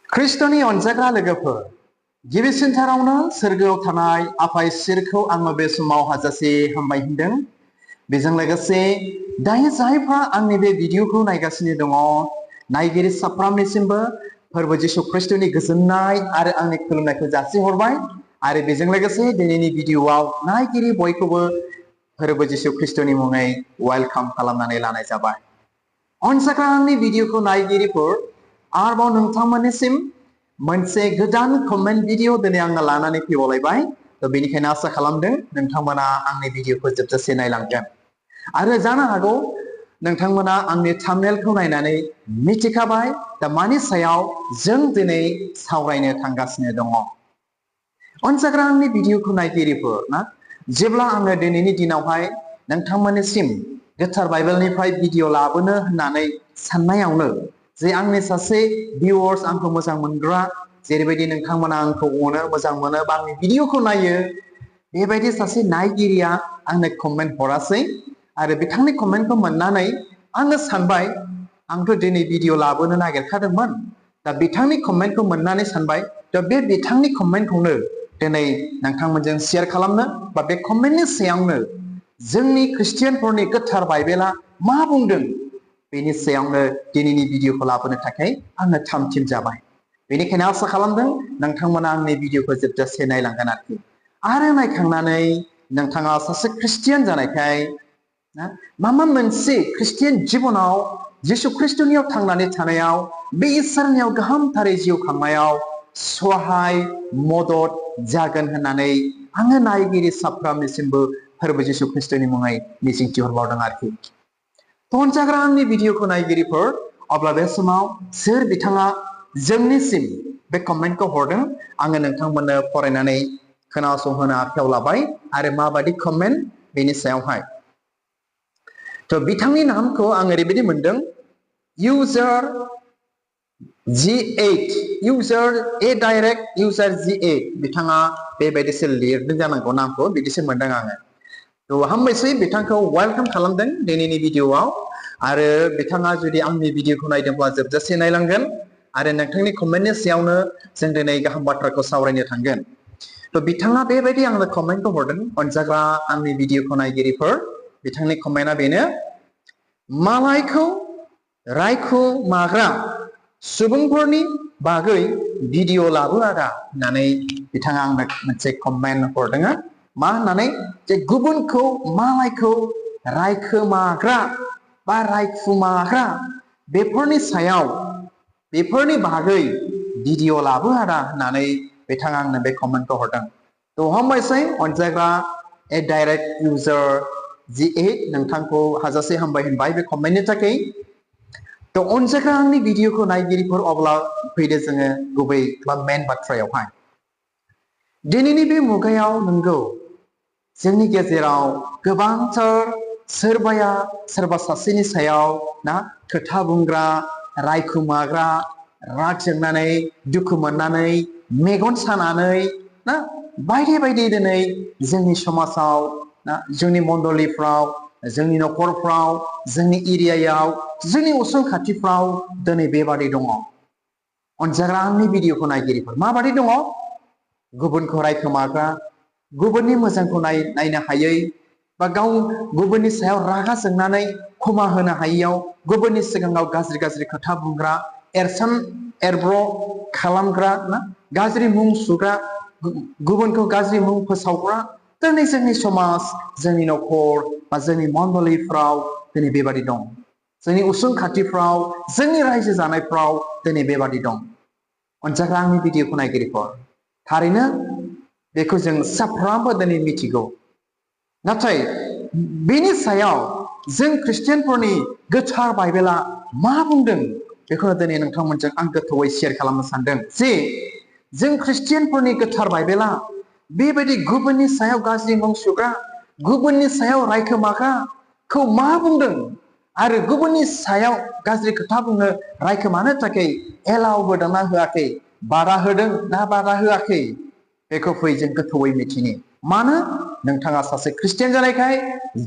ख्रिस्ट'नि अनजाग्रा लोगोफोर, गिबिसिनथारावनो सोरगोआव थानाय आफा इसोरखौ आङो बे समाव हाजासे हामबाय होनदों। बेजों लोगोसे दायो जायफ्रा आंनि बे भिडिअखौ नायगासिनो दङ, नायगिरि साफ्रोमनिसिमबो फोरबो जिसु ख्रिस्ट'नि गोजोननाय आरो आंनि खुलुमनायखौ जासिहरबाय। आरो बेजों लोगोसे दिनैनि भिडिअआव नायगिरि बयखौबो फोरबो जिसु ख्रिस्ट'नि मुङै वेलकाम खालामनानै लानाय जाबाय। अनजाग्रा आंनि भिडिअखौ नायगिरिफोर, आरोबाव नोंथांमोननिसिम मोनसे गोदान कमेन्ट भिडिअ दिनै आङो लानानै फैबावलायबाय। बेनिखायनो आसा खालामदों नोंथांमोना आंनि भिडिअखौ जोबजासे नायलांगोन। आरो जानो हागौ नोंथांमोना आंनि थाम्बनेलखौ नायनानै मिथिखाबाय दा मानि सायाव जों दिनै सावरायनो थांगासिनो दङ। अनजाग्रा आंनि भिडिअखौ नायगिरिफोर ना, जेब्ला आङो दिनैनि दिनावहाय नोंथांमोननिसिम गोथार बाइबेलनिफ्राय भिडिअ लाबोनो होननानै साननायावनो जे आंनि सासे भिउअर्स, आंखौ मोजां मोनग्रा, जेरैबायदि नोंथांमोना आंखौ अनो, मोजां मोनो बा आंनि भिडिअखौ नायो, बेबायदि सासे नायगिरिया आंनो कमेन्ट हरासै। आरो बिथांनि कमेन्टखौ मोननानै आङो सानबाय, आंथ' दिनै भिडिअ लाबोनो नागिरखादोंमोन। दा बिथांनि कमेन्टखौ मोननानै सानबाय, दा बे बिथांनि कमेन्टखौनो दिनै नोंथांमोनजों शेयार खालामनो, बा बे कमेन्टनि सायावनो जोंनि ख्रिस्टियानफोरनि गोथार बाइबेला मा बुंदों बेनि सायावनो दिनैनि भिडिअखौ लाबोनो थाखाय आङो थाम-थिम जाबाय। बेनिखायनो आसा खालामदों नोंथांमोना आंनि भिडिअखौ जोबजासे नायलांगोन आरोखि। आरो नायखांनानै नोंथाङा सासे ख्रिस्टियान जानायखाय माबा मोनसे ख्रिस्टियान जिबनाव जिसु ख्रिस्ट'नियाव थांनानै थानायाव, बे इसोरनियाव गाहामथारै जिउ खांनायाव सहाय मदद जागोन होननानै आङो नायगिरि साफ्रोमनिसिमबो फोरबो जिसु ख्रिस्ट'नि मुङै मिजिंथिहरबावदों आरोखि। अनजाग्रा आंनि भिडिअखौ नायगिरिफोर, अब्ला बे समाव सोर बिथाङा जोंनिसिम बे कमेन्टखौ हरदों, आङो नोंथांमोननो फरायनानै खोनासंहोनो आखायाव लाबाय। आरो माबादि कमेन्ट बेनि सायावहाय बिथांनि नामखौ आं ओरैबायदि मोनदों, इउजार G8, इउजार ए डाइरेक्ट इउजार G8, बिथाङा बेबायदिसो लिरदों जानांगौ नामखौ, बिदिसो मोनदों आङो। हामबायसै, बिथांखौ वेलकाम खालामदों दिनैनि भिडिअआव। आरो बिथाङा जुदि आंनि भिडिअखौ नायदोंब्ला जोबजासे नायलांगोन। आरो नोंथांनि कमेन्टनि सायावनो जों दिनै गाहाम बाथ्राखौ सावरायनो थांगोन। बिथाङा बेबायदि आंनो कमेन्टखौ हरदों। अनजाग्रा आंनि भिडिअखौ नायगिरिफोर, बिथांनि कमेन्टआ बेनो, मालायखौ रायखुमाग्रा सुबुंफोरनि बागै भिडिअ लाबो आदा होननानै बिथाङा आंनो मोनसे कमेन्ट हरदों। मा होननानै, जे गुबुनखौ, मालायखौ रायखोमाग्रा बा रायखुमाग्रा, बेफोरनि सायाव, बेफोरनि बागै भिडिअ लाबो आदा होननानै बिथाङा आंनो बे कमेन्टखौ हरदों। हामबायसै अनजाग्रा ए डाइरेक्ट इउजार G8, नोंथांखौ हाजासे हामबाय होनबाय बे कमेन्टनि थाखाय। अनजाग्रा आंनि भिडिअखौ नायगिरिफोर, अब्ला फैदो जोङो गुबै बा मेन बाथ्रायावहाय। दिनैनि बे मुगायाव नंगौ जोंनि गेजेराव गोबांथार सोरबाया सोरबा सासेनि सायाव ना खोथा बुंग्रा, रायखुमाग्रा, राग जोंनानै, दुखु मोननानै, मेगन सानानै ना बायदि बायदि दिनै जोंनि समाजाव, ना जोंनि मण्डलिफ्राव, जोंनि न'खरफ्राव, जोंनि एरियायाव, जोंनि उसुं खाथिफ्राव दिनै बेबादि दङ। अनजाग्रा आंनि भिडिअखौ नायगिरिफोर, माबादि दङ? गुबुनखौ रायखोमाग्रा, गुबुननि मोजांखौ नायनो हायै, बा गाव गुबुननि सायाव रागा जोंनानै क्षमा होनो हायैयाव गुबुननि सिगाङाव गाज्रि गाज्रि खोथा बुंग्रा, एरसन एरब्र खालामग्रा, ना गाज्रि मुं सुग्रा, गुबुनखौ गाज्रि मुं फोसावग्रा, दिनै जोंनि समाज, जोंनि न'खर बा जोंनि मण्डलिफ्राव दिनै बेबादि दं। जोंनि उसुं खाथिफ्राव, जोंनि रायजो जानायफ्राव दिनै बेबादि दं। अनजाग्रा आंनि भिडिअखौ नायगिरिफोर, थारैनो बेखौ जों साफ्रोमबो दिनै मिथिगौ। नाथाय बेनि सायाव जों ख्रिस्टियानफोरनि गोथार बाइबेला मा बुंदों, बेखौनो दिनै नोंथांमोनजों आं गोथौयै शेयार खालामनो सानदों। जे जों ख्रिस्टियानफोरनि गोथार बाइबेला बेबायदि गुबुननि सायाव गाज्रि मुं सुग्रा, गुबुननि सायाव रायखोमाग्राखौ मा बुंदों, आरो गुबुननि सायाव गाज्रि खोथा बुंनो, रायखोमानो थाखाय एलाव होदों ना होआखै, बादा होदों ना बादा होआखै, बेखौ फै जों गोथौयै मिथिनि। मानो? नोंथाङा सासे ख्रिस्टियान जानायखाय,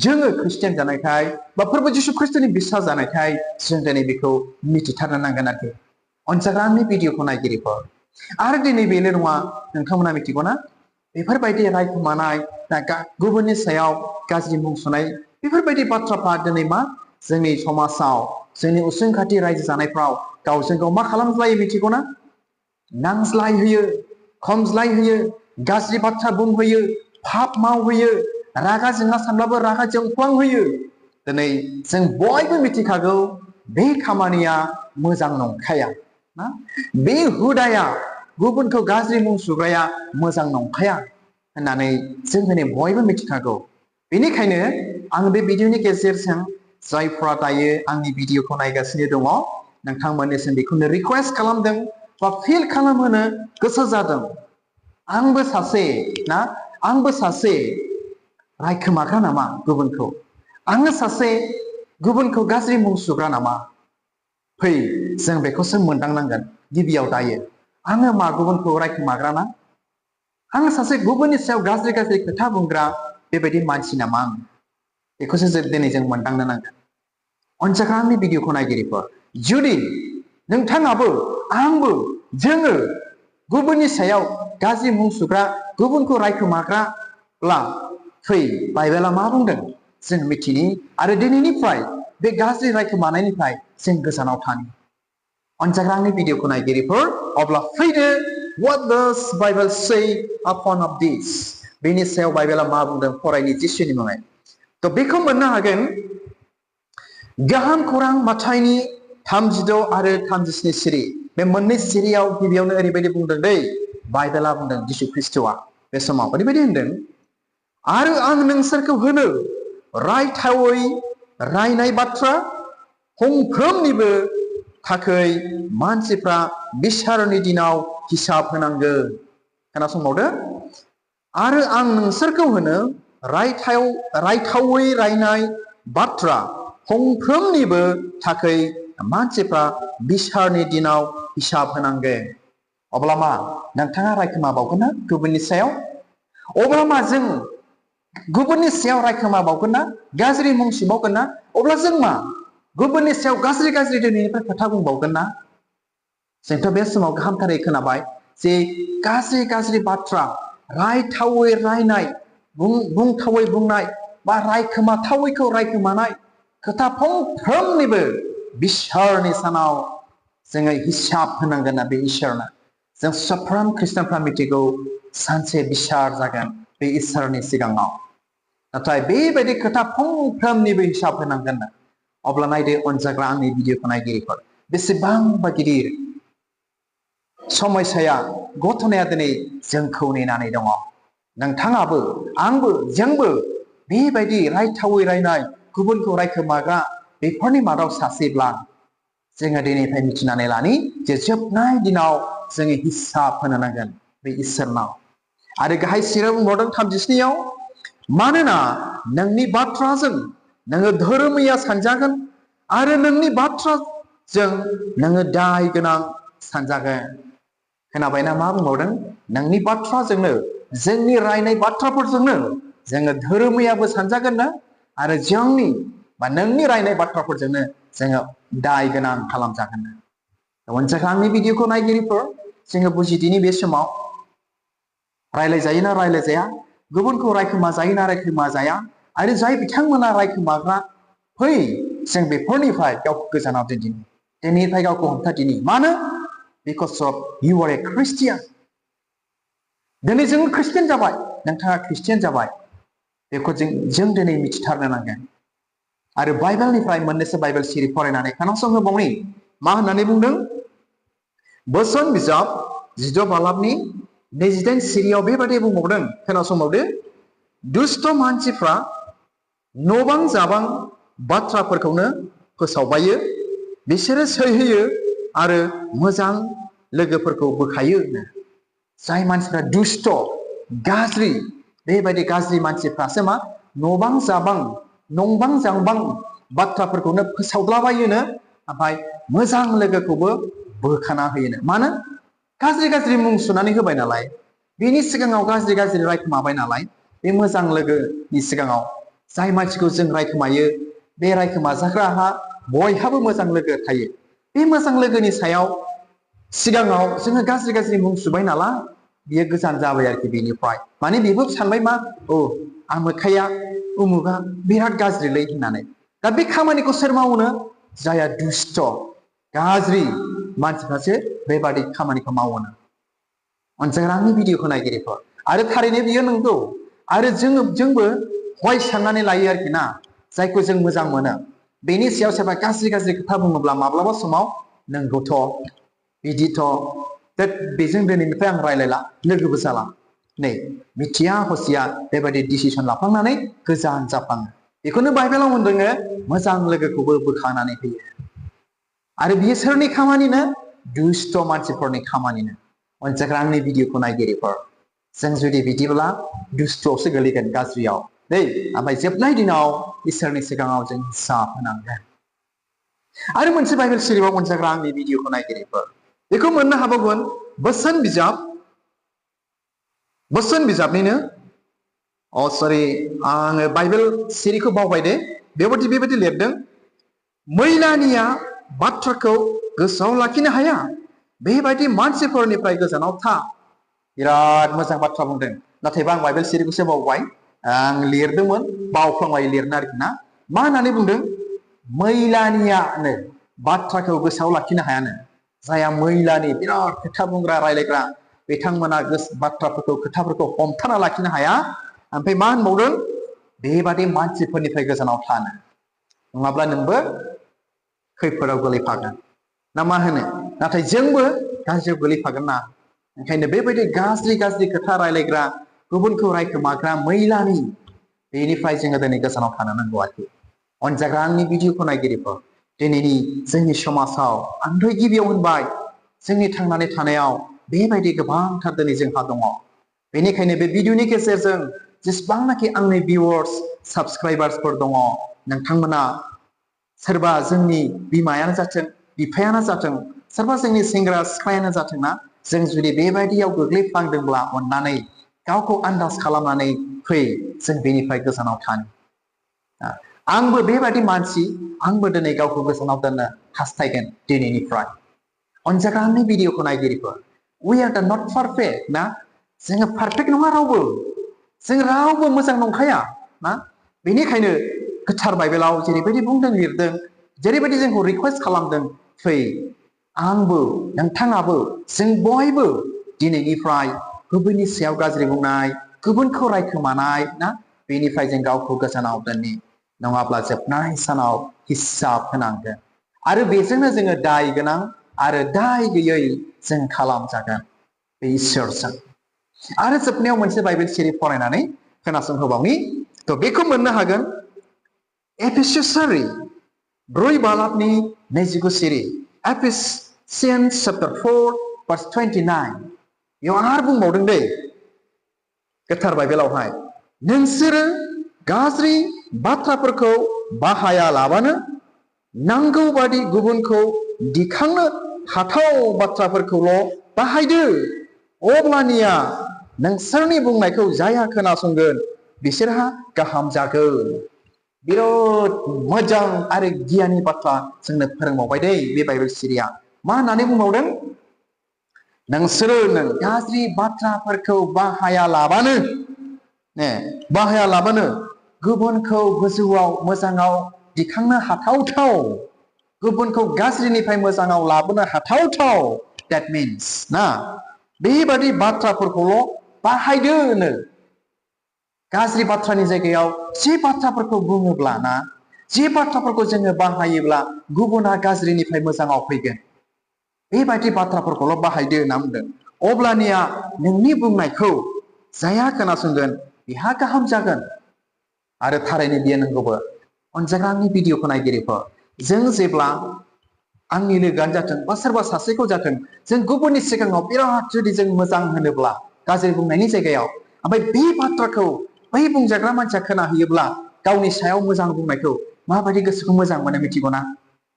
जोङो ख्रिस्टियान जानायखाय, बा फोरबो जिसु ख्रिस्ट'नि बिसास जानायखाय जों दिनै बेखौ मिथिथारनो नांगोन आरोखि। अनजाग्रा आंनि भिडिअखौ नायगिरिफोर आरो दिनै बेल' नङा नोंथांमोना मिथिगौ ना बेफोरबायदि रायखुमानाय गुबुननि सायाव गाज्रि मुं सुनाय बेफोरबायदि बाथ्राफ्रा दिनै मा जोंनि समाजाव जोंनि उसुं खाथि रायजो जानायफ्राव गावजों गाव मा खालामज्लायो मिथिगौ ना नांज्लायहोयो खमज्लायहोयो गाज्रि बाथ्रा बुंहोयो पाप मावहोयो रागा जोंना सानब्लाबो रागा जोंफ्लांहोयो दिनै जों बयबो मिथिखागौ बे खामानिया मोजां नंखाया ना बे हुदाया गुबुनखौ गाज्रि मुं सुग्राया मोजां नंखाया होननानै जों दिनै बयबो मिथिखागौ बेनिखायनो आं बे भिडिअनि गेजेरजों जायफ्रा दायो आंनि भिडिअखौ नायगासिनो दङ नोंथांमोननिसिम बेखौनो रिक्वेस्ट खालामदों बा फिल खालामहोनो गोसो जादों आंबो सासे रायखोमाग्रा नामा गुबुनखौ आङो सासे गुबुनखौ गाज्रि मुं सुग्रा नामा फै जों बेखौसो मोनदांनांगोन गिबियाव दायो आङो मा गुबुनखौ रायखोमाग्रा ना आङो सासे गुबुननि सायाव गाज्रि गाज्रि खोथा बुंग्रा बेबायदि मानसि नामा आं बेखौसो दिनै जों मोनदांनो नांगोन अनजाग्रा आंनि भिडिअखौ नायगिरिफोर जुदि नोंथाङाबो आंबो जोङो गुबुननि सायाव गाज्रि मुं सुग्रा गुबुनखौ रायखोमाग्राब्ला फै बाइबेला मा बुंदों जों मिथिनि आरो दिनैनिफ्राय बे गाज्रि रायखोमानायनिफ्राय जों गोजानाव थानि अनजाग्रा आंनि भिडिअखौ नायगिरिफोर अब्ला फैदो what does Bible say upon of this बेनि सायाव बाइबेला मा बुंदों फरायनि जिसुनि मुङै तो बेखौ मोननो हागोन गाहाम खौरां माथाइनि 36 आरो 37 सिरि बे मोननै सिरियाव गिबियावनो ओरैबायदि बुंदों दै बाइबेला बुंदों जिसु ख्रिस्टआ बे समाव ओरैबायदि होनदों आरो आं नोंसोरखौ होनो रायथावै रायनाय बाथ्रा गंफ्रोमनिबो थाखै मानसिफ्रा बिसारनि दिनाव हिसाब होनांगोन खोनासंबावदो आरो आं नोंसोरखौ होनो रायथावै रायनाय बाथ्रा गंफ्रोमनिबो थाखै मानसिफ्रा बिसारनि दिनाव हिसाब होनांगोन अब्ला मा नोंथाङा रायखोमाबावगोन ना गुबुननि सायाव अब्ला मा जों गुबुननि सायाव रायखोमाबावगोन ना गाज्रि मुं सुबावगोन ना अब्ला जों मा गुबुननि सायाव गाज्रि गाज्रि दिनैनिफ्राय खोथा बुंबावगोन ना जोंथ' बे समाव गाहामथारै खोनाबाय जे गाज्रि गाज्रि बाथ्रा रायथावै रायनाय बुंथावै बुंनाय बा रायखोमाथावैखौ रायखोमानाय खोथा फंफ्रोमनिबो बिसारनि सानाव जोङो हिसाब होनांगोन ना बे इसोरनो जों साफ्रोम ख्रिस्टानफ्रा मिथिगौ सानसे बिसार जागोन बे इसोरनि सिगाङाव नाथाय बेबायदि खोथा फंफ्रोमनिबो हिसाब होनांगोन ना अब्ला नायदो अनजाग्रा आंनि भिडिअखौ नायगिरिफोर बेसेबांबा गिदिर समस्याया घटनाया दिनै जोंखौ नेनानै दङ नोंथाङाबो आंबो जोंबो बेबायदि रायथावै रायनाय गुबुनखौ रायखोमाग्रा बेफोरनि मादाव सासेब्ला जोङो दिनैनिफ्राय मिथिनानै लानि जे जोबनाय दिनाव जोङो हिसाब होनो नांगोन बे इसोरनाव आरो गाहाय सिराव बुंबावदों 37आव मानोना नोंनि बाथ्राजों नोङो धोरोमैया सानजागोन आरो नोंनि बाथ्राजों नोङो दाय गोनां सानजागोन खोनाबायना मा बुंबावदों नोंनि बाथ्राजोंनो जोंनि रायनाय बाथ्राफोरजोंनो जोङो धोरोमैयाबो सानजागोन ना आरो जोंनि बा नोंनि रायनाय बाथ्राफोरजोंनो जोङो दाय गोनां खालामजागोन अनजाग्रा आंनि भिडिअखौ नायगिरिफोर जोङो बुजिदिनि बे समाव रायलायजायो ना रायलायजाया गुबुनखौ रायखोमा जायो ना रायखोमा जाया आरो जाय बिथांमोना रायखोमाग्रा फै जों बेफोरनिफ्राय गावखौ गोजानाव दोनदिनि दिनैनिफ्राय गावखौ हमथादिनि मानो because of you are a Christian दिनै जों ख्रिस्टियान जाबाय नोंथाङा ख्रिस्टियान जाबाय बेखौ जों दिनै मिथिथारनो नांगोन आरो बाइबेलनिफ्राय मोननैसो बाइबेल सिरि फरायनानै खोनासंहोबावनि मा होननानै बुंदों बोसोन बिजाब 16 बालाबनि 28 सिरियाव बेबायदि बुंबावदों खोनासंबावदो दुष्ट मानसिफ्रा नबां जाबां बाथ्राफोरखौनो फोसावबायो बिसोरो सैहोयो आरो मोजां लोगोफोरखौ बोखायो जाय मानसिफ्रा दुष्ट गाज्रि बेबायदि गाज्रि मानसिफ्रासो मा नबां जाबां नंबां जांबां बाथ्राफोरखौनो फोसावलाबायोनो ओमफ्राय मोजां लोगोखौबो बोखाना होयोनो मानो गाज्रि गाज्रि मुं सुनानै होबाय नालाय बेनि सिगाङाव गाज्रि गाज्रि रायखोमाबाय नालाय बे मोजां लोगोनि सिगाङाव जाय मानसिखौ जों रायखोमायो बे रायखोमाजाग्राहा बयहाबो मोजां लोगो थायो बे मोजां लोगोनि सायाव सिगाङाव जोङो गाज्रि गाज्रि मुं सुबाय नालाय बियो गोजान जाबाय आरोखि बेनिफ्राय माने बेबो सानबाय मा आमोखाया उमुगा बिराद गाज्रिलै होननानै दा बे खामानिखौ सोर मावनो जाया दुष्ट गाज्रि मानसिफ्रासो बेबादि खामानिखौ मावोनो अनसायग्रा आंनि भिडिअखौ नायगिरिफोर आरो थारैनो बियो नंगौ आरो जोंबो हय साननानै लायो आरोखि ना जायखौ जों मोजां मोनो बेनि सायाव सोरबा गाज्रि गाज्रि खोथा बुङोब्ला माब्लाबा समाव नंगौथ' बिदिथ' बेजों दिनैनिफ्राय आं रायलायला लोगोबो जाला नै मिथिया हसिया बेबायदि डिसिसन लाफ्लांनानै गोजान जाफ्लाङो बेखौनो बाइबेलाव होनदोङो मोजां लोगोखौबो बोखानानै होयो आरो बियो सोरनि खामानिनो दुष्ट मानसिफोरनि खामानिनो अनसायग्रा आंनि भिडिअखौ नायगिरिफोर जों जुदि बिदिब्ला दुष्टआवसो गोलैगोन गाज्रियाव ओमफ्राय जोबनाय दिनाव इसोरनि सिगाङाव जों हिसाब होनांगोन आरो मोनसे बाइबेल सिरियाव अनसायग्रा आंनि भिडिअखौ नायगिरिफोर बेखौ मोननो हाबावगोन बोसोन बिजाबनिनो आङो बाइबेल सिरिखौ बावबाय दे बेबायदि लिरदों मैलानिया बाथ्राखौ गोसोआव लाखिनो हाया बेबायदि मानसिफोरनिफ्राय गोजानाव था बिराद मोजां बाथ्रा बुंदों नाथायबा आं बाइबेल सिरिखौसो बावबाय आं लिरदोंमोन बावफ्लांबाय लिरनो आरोखि ना मा होननानै बुंदों मैलानियानो बाथ्राखौ गोसोआव लाखिनो हायानो जाया मैलानि बिराद खोथा बुंग्रा रायलायग्रा बिथांमोना बाथ्राफोरखौ खोथाफोरखौ हमथाना लाखिनो हाया ओमफ्राय मा होनबावदों बेबादि मानसिफोरनिफ्राय गोजानाव थानो नङाब्ला नोंबो खैफोदाव गोलैफागोन ना मा होनो नाथाय जोंबो गाज्रियाव गोलैफागोन ना ओंखायनो बेबायदि गाज्रि गाज्रि खोथा रायलायग्रा गुबुनखौ रायखोमाग्रा मैलानि बेनिफ्राय जोङो दिनै गोजानाव थानो नांगौ आरोखि अनजाग्रा आंनि भिडिअखौ नायगिरिफोर दिनैनि जोंनि समाजाव आं दहाय गिबियाव होनबाय जोंनि थांनानै थानायाव बेबायदि गोबांथार दिनै जोंहा दङ बेनिखायनो बे भिडिअनि गेजेरजों जेसेबांनाखि आंनि भिउवार्स साबस्क्राइबार्सफोर दङ नोंथांमोना सोरबा जोंनि बिमायानो जाथों बिफायानो जाथों सोरबा जोंनि सेंग्रा सिख्लायानो जाथों ना जों जुदि बेबायदियाव गोग्लैफ्लांदोंब्ला अननानै गावखौ आन्दाज खालामनानै फै जों बेनिफ्राय गोजानाव थानो आंबो बेबायदि मानसि आंबो दिनै गावखौ गोजानाव दोननो हास्थायगोन दिनैनिफ्राय अनजाग्रा आंनि भिडिअखौ नायगिरिफोर we are the not perfect ना जोङो पारफेक्ट नङा रावबो मोजां नंखाया ना बेनिखायनो गोथार बाइबेलाव जेरैबायदि बुंदों लिरदों जेरैबायदि जोंखौ रिक्वेस्ट खालामदों फै आंबो नोंथाङाबो जों बयबो दिनैनिफ्राय गुबुननि सायाव गाज्रि बुंनाय गुबुनखौ रायखोमानाय ना बेनिफ्राय जों गावखौ गोजानाव दोननि नङाब्ला जोबनाय सानाव हिसाब होनांगोन आरो बेजोंनो जोङो दाय गोनां आरो दाय गैयै जों खालामजागोन बे इसोरजों आरो जोबनायाव मोनसे बाइबेल सिरि फरायनानै खोनासंहोबावनि थ' बेखौ मोननो हागोन एफिसियासआरि 4 बालाबनि 29 सिरि एफिसियान्स चैप्टार 4 verse 29 बेयाव आरो बुंबावदों दै गोथार बाइबेलावहाय नोंसोरो गाज्रि बाथ्राफोरखौ बाहायालाबानो नांगौ बादि गुबुनखौ दिखांनो हाथाव बाथ्राफोरखौल' बाहायदो अब्लानिया नोंसोरनि बुंनायखौ जायहा खोनासंगोन बिसोरहा गाहाम जागोन बिराद मोजां आरो गियाननि बाथ्रा जोंनो फोरोंबावबाय दै बे बाइबेल सिरिया मा होननानै बुंबावदों नोंसोरो गाज्रि बाथ्राफोरखौ बाहायालाबानो गुबुनखौ गोजौआव मोजाङाव दिखांनो हाथावथाव गुबुनखौ गाज्रिनिफ्राय मोजाङाव लाबोनो हाथावथाव that means ना बेबादि बाथ्राफोरखौल' बाहायदो गाज्रि बाथ्रानि जायगायाव जे बाथ्राफोरखौ बुङोब्ला ना जे बाथ्राफोरखौ जोङो बाहायोब्ला गुबुना गाज्रिनिफ्राय मोजाङाव फैगोन बेबायदि बाथ्राफोरखौल' बाहायदो होनना बुंदों अब्लानिया नोंनि बुंनायखौ जायहा खोनासंगोन बेहा गाहाम जागोन आरो थारैनो बियो नंगौबो अनजाग्रा आंनि भिडिअखौ नायगिरिफोर जों जेब्ला आंनि लोगोआनो जाथों बा सोरबा सासेखौ जाथों जों गुबुननि सिगाङाव बिराद जुदि जों मोजां होनोब्ला गाज्रि बुंनायनि जायगायाव ओमफ्राय बे बाथ्राखौ बै बुंजाग्रा मानसिया खोनाहैयोब्ला गावनि सायाव मोजां बुंनायखौ माबायदि गोसोखौ मोजां मोनो मिथिगौना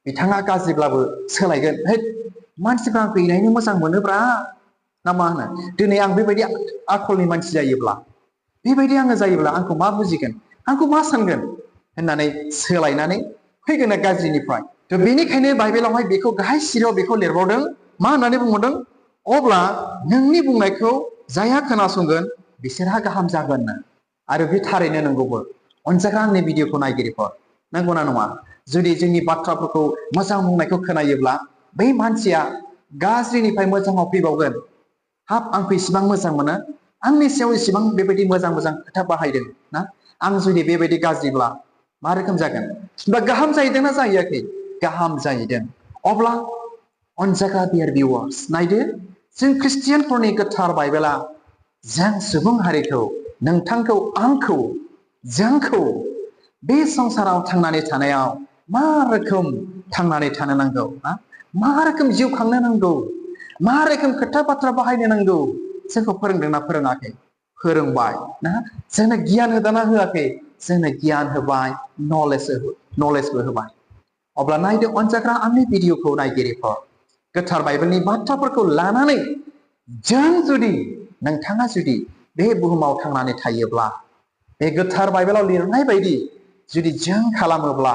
बिथाङा गाज्रिब्लाबो सोलायगोन मानसिफ्रा आंखौ इनायनो मोजां मोनोब्रा ना मा होनो दिनै आं बेबायदि आखलनि मानसि जायोब्ला बेबायदि आङो जायोब्ला आंखौ मा बुजिगोन आंखौ मा सानगोन होननानै सोलायनानै फैगोन गाज्रिनिफ्राय थ' बेनिखायनो बाइबेलावहाय बेखौ गाहाय सिरियाव बेखौ लिरबावदों मा होननानै बुंदों अब्ला नोंनि बुंनायखौ जायहा खोनासंगोन बिसोरहा गाहाम जागोन आरो बे थारैनो नंगौबो अनजाग्रा आंनि भिडिअखौ नायगिरिफोर नंगौना नङा जुदि जोंनि बाथ्राफोरखौ मोजां बुंनायखौ खोनायोब्ला बै मानसिया गाज्रिनिफ्राय मोजाङाव फैबावगोन हाब आंखौ इसिबां मोजां मोनो आंनि सायाव इसिबां बेबायदि मोजां मोजां खोथा बाहायदों ना आं जुदि बेबायदि गाज्रिब्ला मा रोखोम जागोन बा गाहाम जाहैदोंना जाहैयाखै गाहाम जाहैदों अब्ला अनजाग्रा डियार भिउवार्स नायदो जों ख्रिस्टियानफोरनि गोथार बाइबेला जों सुबुं हारिखौ नोंथांखौ आंखौ जोंखौ बे संसाराव थांनानै थानायाव मा रोखोम थांनानै थानो नांगौ मा रोखोम जिउ खांनो नांगौ मा रोखोम खोथा बाथ्रा बाहायनो नांगौ जोंखौ फोरोंदोंना फोरोङाखै फोरोंबाय ना जोंनो गियान होदोंना होआखै जोंनो गियान होबाय नलेजबो होबाय अब्ला नायदो अनजाग्रा आंनि भिडिअखौ नायगिरिफोर गोथार बाइबेलनि बाथ्राफोरखौ लानानै जों जुदि नोंथाङा जुदि बे बुहुमाव थांनानै थायोब्ला बे गोथार बाइबेलाव लिरनाय बायदि जुदि जों खालामोब्ला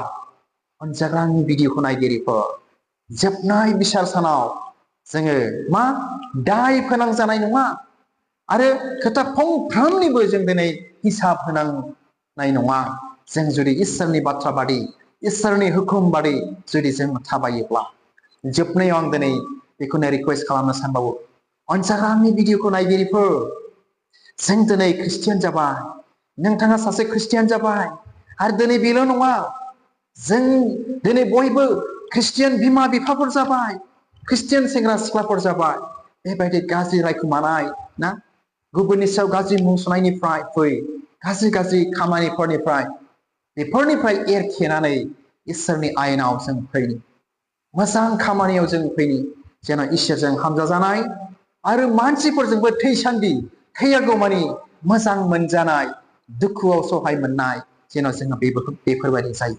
अनजाग्रा आंनि भिडिअखौ नायगिरिफोर जोबनाय बिसार सानाव जोङो मा दाय फोनांजानाय नङा आरो खोथा फंफ्रोमनिबो जों दिनै हिसाब होनांनाय नङा जों जुदि इसोरनि बाथ्रा बादि इसोरनि हुकुम बादि जुदि जों थाबायोब्ला जोबनायाव आं दिनै बेखौनो रिक्वेस्ट खालामनो सानबावो अनजाग्रा आंनि भिडिअखौ नायगिरिफोर जों दिनै ख्रिस्टियान जाबाय नोंथाङा सासे ख्रिस्टियान जाबाय आरो दिनै बेल' नङा जों दिनै बयबो ख्रिस्टियान बिमा बिफाफोर जाबाय ख्रिस्टियान सेंग्रा सिख्लाफोर जाबाय बेबायदि गाज्रि रायखुमानाय ना गुबुननि सायाव गाज्रि मुं सुनायनिफ्राय गाज्रि गाज्रि खामानिफोरनिफ्राय बेफोरनिफ्राय एरखेनानै इसोरनि आयेनाव जों फैनि मोजां खामानियाव जों फैनि जेन' इसोरजों हामजाजानाय आरो मानसिफोरजोंबो थैसान्दि थैयागौमानि मोजां मोनजानाय दुखुआव सहाय मोननाय जेन' जोङो बेफोरबायदि जायो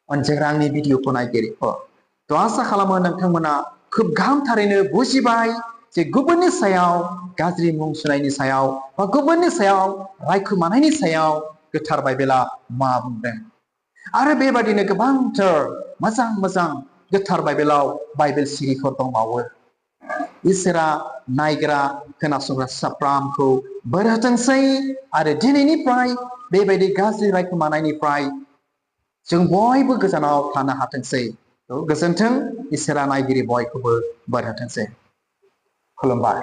अनजाग्रा आंनि भिडिअखौ नायगिरिफोर थ' आसा खालामो नोंथांमोना खोब गाहामथारैनो बुजिबाय जे गुबुननि सायाव गाज्रि मुं सुनायनि सायाव बा गुबुननि सायाव रायखुमानायनि सायाव गोथार बाइबेला मा बुंदों आरो बेबादिनो गोबांथार मोजां मोजां गोथार बाइबेलाव बाइबेल सिरिफोर दंबावो इसोरा नायग्रा खोनासंग्रा साफ्रामखौ बोर होथोंसै आरो दिनैनिफ्राय बेबायदि गाज्रि रायखुमानायनिफ्राय जों बयबो गोजानाव थानो हाथोंसै गोजोन्थों इसोरा नायगिरि बयखौबो बोर होथोंसै खुलुमबाय।